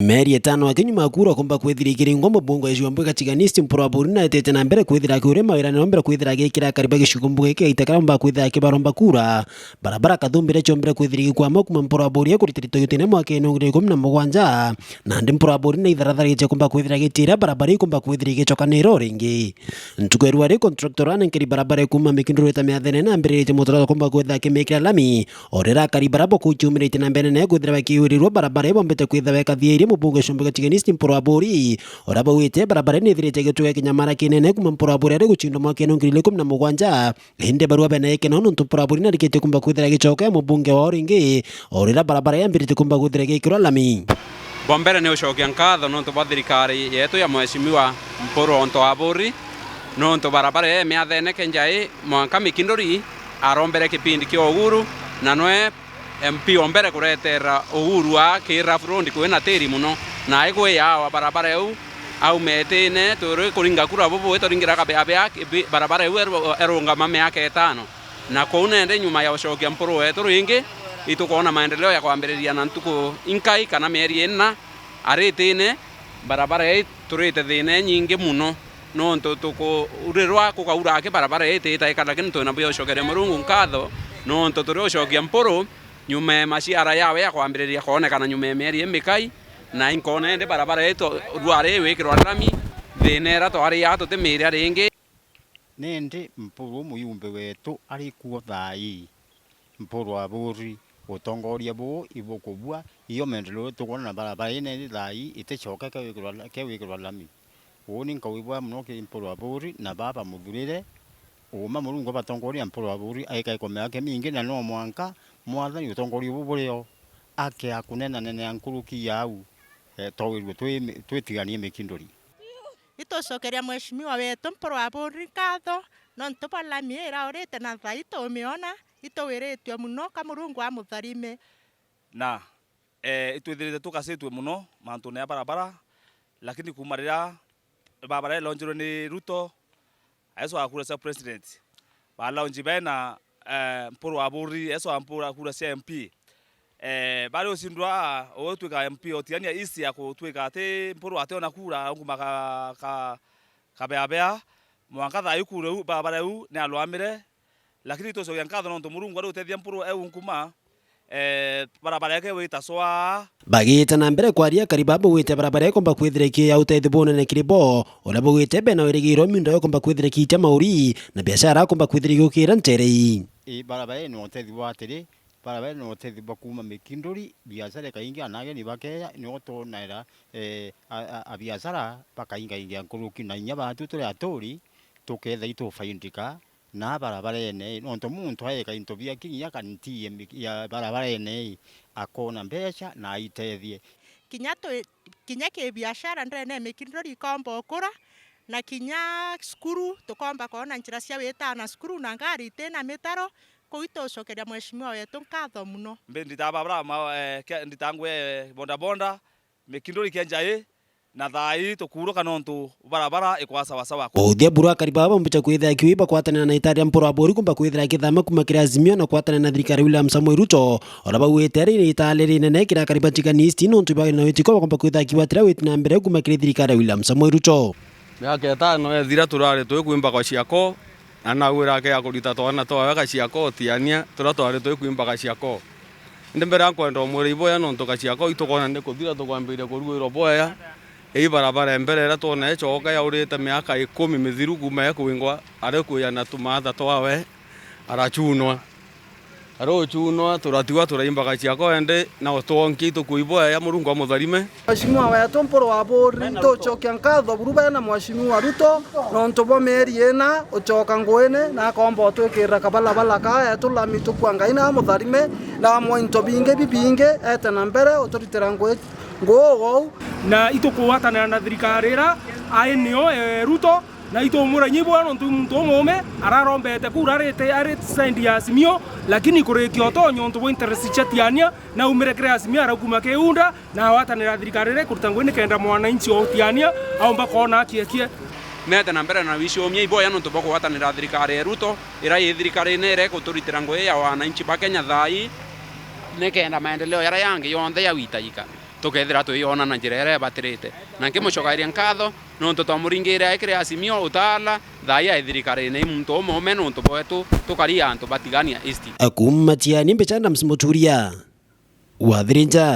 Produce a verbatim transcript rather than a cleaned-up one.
Mieri itano aki nyuma ya kura kumba kwithira ikiringwa, mubunge wa Icua Mbuge Gatiga East Mpuru Aburi naetete na mbere kwithira akiuria mawira na mbere kwithira agikira akari ba gicigo mbuge giki gaita karia umba kwithira akibaromba kura. Barabara Kathumbire ciombire kwithira igikwama kuma Mpuru Aburi kuritira itoyotene mwakene wa ngiri igiri na ikumi na mugwanja, nandi Mpuru Aburi naitharatharitie kumba kwithira gitira barabara ikumba kwithira igicokanira o ringi. Ntuku ya rua ri contractor anenkeri barabara ikuma Mikinduri gwita Miathene na ambiriritie mutura kumba kwithira akimikira lami. O riria akari bara bo kuu ciumiritie na mbere ne kwithira bakiurirua barabara ibombete kwithira bekathiirie mubunge Icua Mbuge Gatiga East Mpuru Aburi, uria baugite barabara ii nithiritie gituga kinyamara kinene kuma Mpuru Aburi ari gucindwa mwakene wa ngiri igiri na ikumi na mugwanja. Indi barua bena ikeno nontu Mpuru Aburi narikitie kumba kwithira gicoka ya mubunge wao ringi, o riria barabara yambiritie kumba kwithira gikirwa lami. Bwa mbere ni ucokia nkatho nontu bwa thirikari yetu ya Mheshimiwa Mpuru Onto Aburi, nontu barabara ii miathene kenjai mwanka Mikinduri arombere kipindi kia Uhuru, na nwe M P o mbere kuretera Uhuru aa ki rough road kwina tiri muno, na igwiyawa barabara iu auma itine, turi kuringa kura bubu ituringira kabeabea, barabara iu eru-, erungama miaka itano. Na kuu nende nyuma ya ucokia Mpuru wetu ringi, itukwona maendeleo ya kwambiriria na ntuku inkai kana mieri ina ari itine. Barabara ii turite thina inyingi muno, nontu tukuurirwa kukaura aki barabara ii ititaika, lakini twina bia ucokeria Murungu nkatho, nontu turi ucokia Mpuru nyuma ya maciara yawe ya kwambiriria kwonekana nyuma ya mieri imikai, na inkona indi barabara ii tu-, rwari iwikirwa rami, thina iria twari aa tutimiria ringi. Nindi Mpuru muyumbe wetu ari kuo thaa ii, Mpuru Aburi, utongoria buu ibukubua, iyo maendeleo tukwona na barabara ii nindi thaa ii iticoke kewikirwa la-, kewikirwa lami. Uuni nkauibwa mono ki Mpuru Aburi na baa bamuthurire, uuma Murungu abatongoria Mpuru Aburi aikae kwa miaka mingi, na no mwanka mwathani utongoria ubu burio akea kunenanenea nkuruki ya au, eh, twawirue twi-, twitiganie Mikinduri. Itucokeria mheshimiwa wetu Mpuru Aburi nkatho nontu bwa lami iraurite na thaa ii tumiona, ituwiritue mono ka Murungu amutharime. Na, eh, itwithirite tukacitue mono mantune ya barabara, lakini kuuma riria barabara ilonjirwe ni Ruto, Yesu akura cia president, balaunji bena, eh, Mpuru Aburi, Yesu ampura kura cia M P. Eh, bari ucindwa ugutwika M P o Tigania East ya kutwika ati Mpuru ationa kura, unguma ka, ka, kabeabea, mwanka thaa ii kura iu, barabara iu ni alwamire, lakini itucokia nkatho nontu Murungu ari utethia Mpuru eu nkuma, eh, barabara yake wita swaa. Bagiita na mbere kwaria, akari baa baugite barabara ikomba kwithira iki ya utethio bunene kiri bo, uria baugite bena wirigiro miunda ikomba kwithira ikiitia mauri, na biashara akomba kwithira igiukira ntere ii. Ii, barabara ii ni utethio bwa atiri, barabara ii ni utethio bwa kuuma Mikinduri, biashara ikaingia na ageni bakeeja, nio twonaira, eh, a, a, a biashara bakaingaingia nkuruki, na inya baatu turi aturi, tuketha itufaindika na barabarene, nontu muntu aeka into biaki kinya kantii ya mi-, ya barabarene, akona mbeca na aitethie. Kinya twi-, kinya kibiashara ndene ya Mikinduri ikomba ukura, na kinya cukuru tukomba kwona njira cia witana cukuru na ngari itina mitaro, kuu itucokeria mheshimiwa wetu nkatho mono. Mbi nditaa barabara ma, eh, kia-, nditaa ngwe bodaboda, Mikinduri kia njai, na thaa ii tukuuruka nontu barabara ikwa sawasawa. Uthia buru akari baba bambicha kwithira kiwi bakwatanira na itari ya Mpuru Aburi kumba kwithira akithama kuma kiri Azimio na kwatanira na thirikari ya William Samoei Ruto, ora bauite ari ni itari rinene kiri akari ba Tigania East nontu bari na witi kwa bakomba kwithira kibwatira witi na mbere kuma kiri thirikari ya William Samoei Ruto. Miaka itano ethira turari tuikwimba kwa ciako, na nau irake ya kurita twana twawe gaciako Tigania, turia twari tuikwimba gaciako. Indi mbere ya nkwenda umwira iboya nontu gaciako itukwona ni kuthira tukwambiriria kuruirwa boya. Ii barabara ya mbere iria twona icoka yaurite miaka ikumi mithiru kuma yakwingwa, ari kwija na tumaatha twawe, arachunwa. Aruchunwa, turatigwa turaimba gaciako ende, na utwonki tukuibwa ya Murungu amutharime. Mheshimiwa wetu Mpuru Aburi, ntucokia nkatho buru bena Mheshimiwa Ruto, nontu bwa mieri ina ucoka nguine, na akomba utwikirira kabalabala ka etu lami tukua Ngai na amutharime, na amwe into bingi bibingi, ete na mbere uturitira ngui, nguu uu. Na itukugwatanira na thirikari ira ai nio, eh, Ruto, na itumwira inya ibwega nontu i muntu umuume, ararombete kura arite, ari side ya Azimio, lakini kurikia utonyo nontu bwa interest cia Tigania, naumire kiri Azimio, araukuma kiunda, na agwatanira thirikari iria ikuruta ngugi nikenda mwananchi o Tigania aumba koona aki ekie. Nete na mbere na wiciumia iboya nontu bwa kugwatanira thirikari ya Ruto, ira i thirikari ina ira iguturitira ngugi ya wananchi ba Kenya thaa ii, nikenda maendeleo jaria jangi jonthe jagwitajika. tukethira tuiona na njira iria ibatirite. Na nkimucokagiria nkatho nontu twamuringire aikire Azimio Utawala, thaai ai thirikarine, i muntu umwe ume nontu bwetu tukari antu batigania East. Kuuma Matiani, mbica Adams Muturia, Wathirinja.